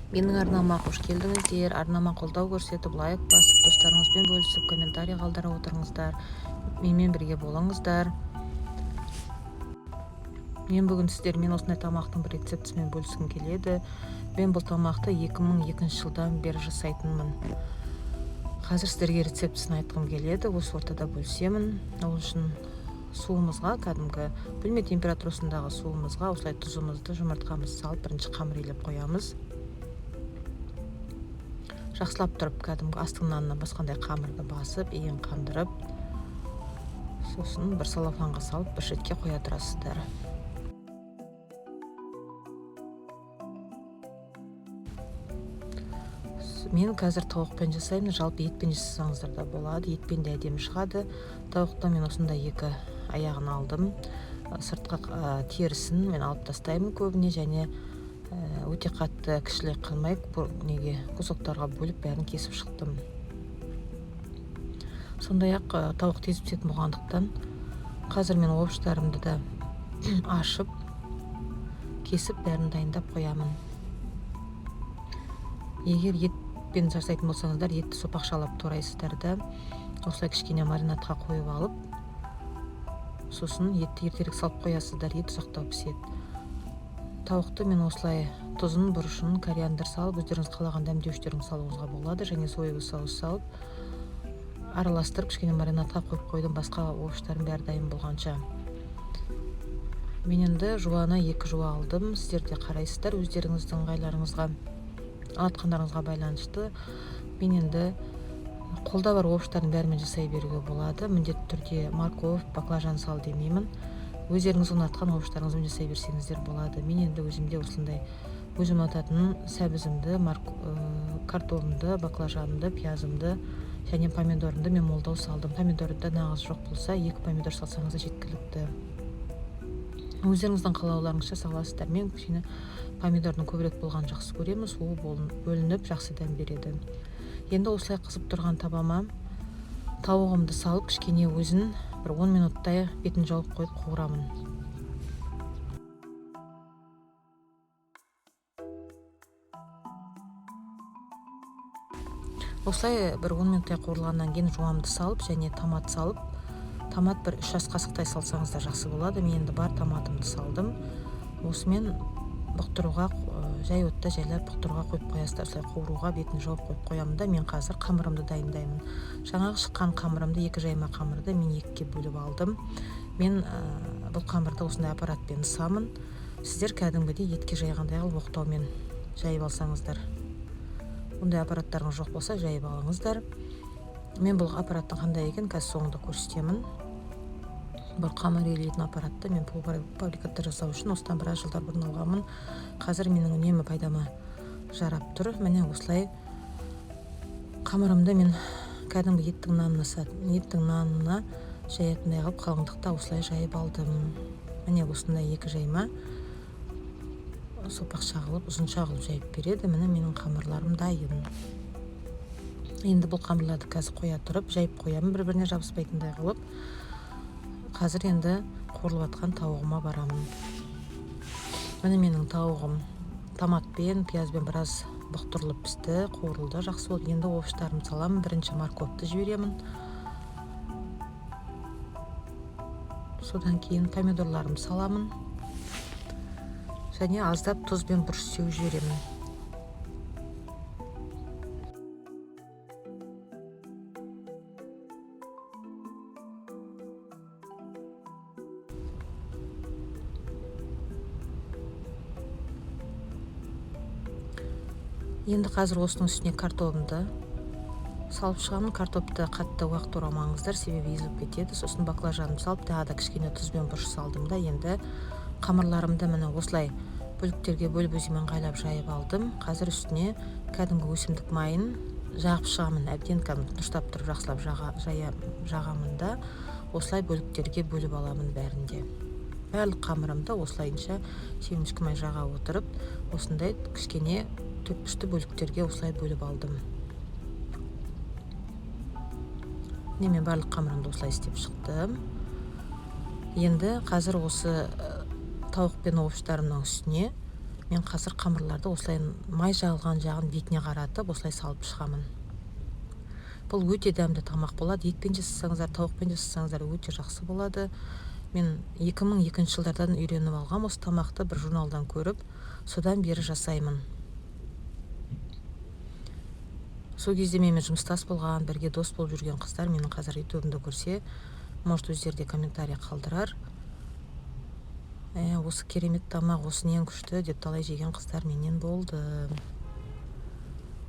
Менің арнама қош келдіңіздер. Арнама қолдау көрсетіп, лайк басып, достарыңызбен бөлісіп, комментарий қалдыра отырыңыздар. Менімен бірге болыңыздар. Мен бүгін сіздермен осындай тамақтың бір рецептісімен бөліскім келеді. Мен бұл тамақты 2002 жылдан бері жасайтынмын. Қазір сіздерге рецептісін айтқым келеді, осы ортада бөлісемін. Ол үшін суымызға, кәдімгі бөлме температурасындағы суымызға осылай тұзымызды, жұмыртқамызды салып, бірінші қамыр илеп қоямыз. Жақсылап тұрып, кәдімгі астың нанына басқандай қамырды басып, иін қандырып, сосын бір целлофанға салып, бір шетке қоя тұрасыздар. Мен қазір тауықпен жасаймын, жалпы етпен жасасаңыздар да болады, етпен де әдемі шығады. Тауықтан мен осындай екі аяғын алдым. Сыртқы терісін мен алып тастаймын көбіне, және өте қатты кішілей қылмай, неге кусоктарға бөліп бәрін кесіп шықтым. Сондай-ақ тауық тез пісетін болғандықтан қазір мен овощтарымды да ашып, кесіп бәрін дайындап қоямын. Егер етпен жасайтын болсаңыздар, етті сопақшалап турайсыздар да, осылай кішкене маринадқа қойып алып, сосын етті ертерек салып қоясыздар, ет ұзақтау піседі. Тауықты мен осылай тұзын, бұрышын, кориандр салып, өздеріңіз қалаған дәмдеуіштеріңізді салуыңызға болады, және соевый соус салып, араластырып, кішкене маринадқа қойып қойдым, басқа овощтарым бәрі дайын болғанша. Мен енді жуаны 2 жуа алдым, сіздер де қарайсыздар өздеріңіздің ыңғайларыңызға, ұнатқандарыңызға байланысты. Мен енді қолда бар овощтардың бәрімен жасай беруге болады. Міндетті түрде морковь, баклажан сал демеймін. Өздеріңіз ұнатқан овощтарыңызбен жасай берсеңіздер болады. Мен енді өзімде осындай өзім ұнататын сәбізімді, картогымды, баклажанымды, пиязымды және помидорымды мен молдау салдым. Помидорда нағыз жоқ болса, 2 помидор салсаңыз да жеткілікті. Өздеріңіздің қалауларыңызша саласыздар. Мен кішкене помидордың көбірек болғанын жақсы көремін, суы бөлініп жақсы дәм береді. Енді осылай қызып тұрған табама тауығымды салып, кішкене өзін бір 10 минуттай бетін жауып қойып қуырамын. Осылай бір 10 минуттай қуырылғаннан кейін жуамды салып және томат салып, томат бір 3 ас қасықтай салсаңыз да жақсы болады. Мен енді бар томатымды салдым. Осымен бұқтыруға, жай отта жайлап бұқтыруға қойып қоясыздар. Осылай қуыруға бетін жауып қойып қоямын да, мен қазір қамырымды дайындаймын. Жаңағы шыққан қамырымды, 2 жайма қамырды мен 2-ге бөліп алдым. Мен бұл қамырды осындай аппаратпен ысамын. Сіздер кәдімгідей етке жайғандай қылып оқтаумен жайып алсаңыздар. Ондай аппараттарыңыз жоқ болса, жайып алыңыздар. Мен бұл аппараттың қандай екенін қазір соңында көрсетемін. Бұл қамыр илейтін аппаратты мен полуфабрикаттар жасау үшін осыдан біраз жылдар бұрын алғанмын. Қазір менің үнемі пайдама жарап тұр. Міне осылай қамырымды мен кәдімгі еттің нанына жаятындай қылып қалыңдықта осылай жайып алдым. Міне осындай 2 жайма сопақша қылып, ұзынша қылып жайып береді. Міне менің қамырларым дайын. Енді бұл қамырларды қазір қоя тұрып, жайып қоямын бір-біріне жабыспайтындай қылып. Қазір енді қуырылып жатқан тауығыма барамын. Міне менің тауығым томатпен, пиязбен біраз бұқтырылып пісті, қуырылды, жақсы болды. Енді овощтарымды саламын. Бірінші морковьті жіберемін. Содан кейін помидорларымды саламын. Және аздап тұз бен бұрыш сеуіп жіберемін. Енді қазір осының үстіне картогымды салып шығамын. Картопты қатты уақ турамаңыздар, себебі езіліп кетеді. Сосын баклажанымды салып, тағы да кішкене тұз бен бұрыш салдым да, енді қамырларымды міне осылай бөліктерге бөліп өзіме ыңғайлап жайып алдым. Қазір үстіне кәдімгі өсімдік майын жағып шығамын. Әбден кәдімгі дұрыстап тұрып жақсылап жағамын да, осылай бөліктерге бөліп аламын бәрінде. Барлық қамырымды осылайынша семішкі май жаға отырып, осындай кішкене төртбұрышты бөліктерге осылай бөліп алдым. Міне мен барлық қамырымды осылай істеп шықтым. Енді қазір осы тауық пен овощтарымның үстіне Мен қазір қамырларды осылай май жағылған жағын бетіне қаратып, осылай салып шығамын. Бұл өте дәмді тамақ болады. Етпен жасасаңыздар, тауықпен жасасаңыздар, өте жақсы болады. Мен 2002 жылдардан үйреніп алғам осы тамақты, бір журналдан көріп, содан бері жасаймын. Сол кезде менімен жұмыстас болған, бірге дос болып жүрген қыздар менің қазір ютубымды көрсе, может, өздері де комментарий қалдырар. Осы керемет тамақ, осы нең күшті деп талай жеген қыздар менен болды.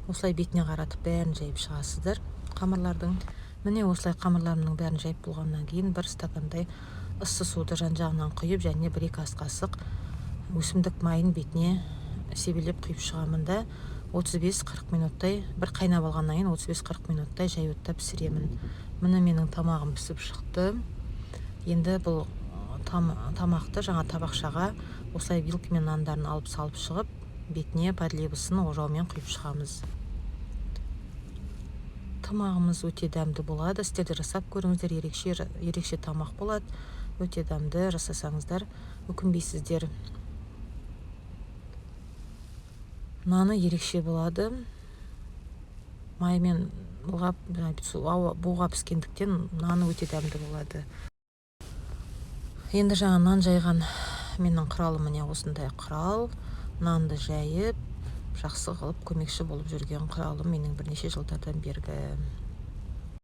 Осылай бетіне қаратып, бәрін жайып шығасыздар қамырлардың. Міне, осылай қамырларымның бәрін жайып болғаннан кейін, бір стакандай ыссы суды жан жағынан құйып және 1-2 ас қасық өсімдік майын бетіне себелеп құйып шығамын да, 35-40 минуттай бір қайнап алғаннан кейін, 35-40 минуттай жай отта пісіремін. Міне, менің тамағым пісіп шықты. Енді бұл тамақты жаңа табақшаға осылай вилкамен нандарын алып салып шығып, бетіне подливасын ожаумен құйып шығамыз. Тамағымыз өте дәмді болады. Сіздер де жасап көріңіздер, ерекше ерекше тамақ болады, өте дәмді. Жасасаңыздар, өкінбейсіздер. Наны ерекше болады, маймен былғап, буға піскендіктен, наны өте дәмді болады. Енді жаңа нан жайған менің құралым, міне, осындай құрал. Нанды жайып, жақсы қылып көмекші болып жүрген құралым менің бірнеше жылдардан бергі.